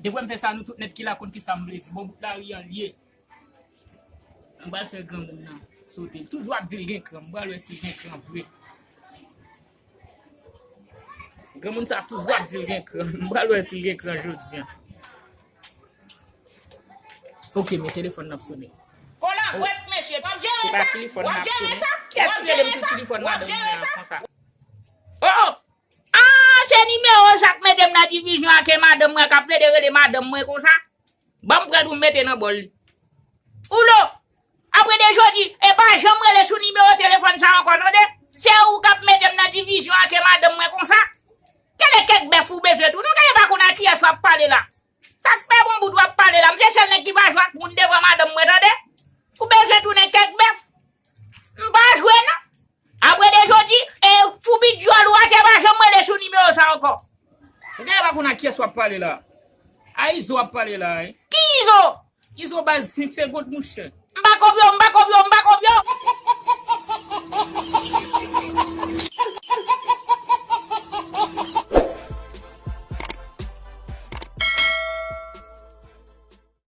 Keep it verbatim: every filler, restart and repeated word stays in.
Depi m fè sa, nou tout nèt ki la konn ki sa m vle di. Bon, bout lari an l ye. M pral fè granmoun nan sote. L toujou ap di l gen kran. M pral wè si l gen kran vre. Granmoun sa toujou ap di l gen kran. M pral wè si l gen kran jodi a. Ok, men telefòn nan ap sone. Kolabwèt, mesye, w ap jere sa? Se pa telefòn nan ap sone. Kiyès ki rele m sou telefòn madanm mwen an konsa? Oh! Ah, se nimewo sa k mete m nan divizyon ak madanm mwen k ap plede rele madanm mwen konsa. Ban m pran l pou m mete nan bòl li. Oulo! Apre de jodi, e pa janm rele sou nimewo telefòn sa ankò, tande? Se ou k ap mete m nan divizyon ak madanm mwen konsa. Gade kèk bèf ou bezwen tou. Nou gade pa konn a kiyès w ap pale la. Sa k fè bon bout w ap pale la. M se sèl nèg ki pa jwe ak moun devan madanm mwen, tande? Ou bezwen tounen kèk bèf? M pa jwe non. Apre de jodi, e foubi dyòl ou a te pa janm rele sou nimewo sa ankò. Ou genlè pa konn ak kiyès w ap pale la. A Izo w ap pale la, wi. Ki Izo? Izo baz senk segond, monchè. M pa kopye w, m pa kopye w, m pa kopye w.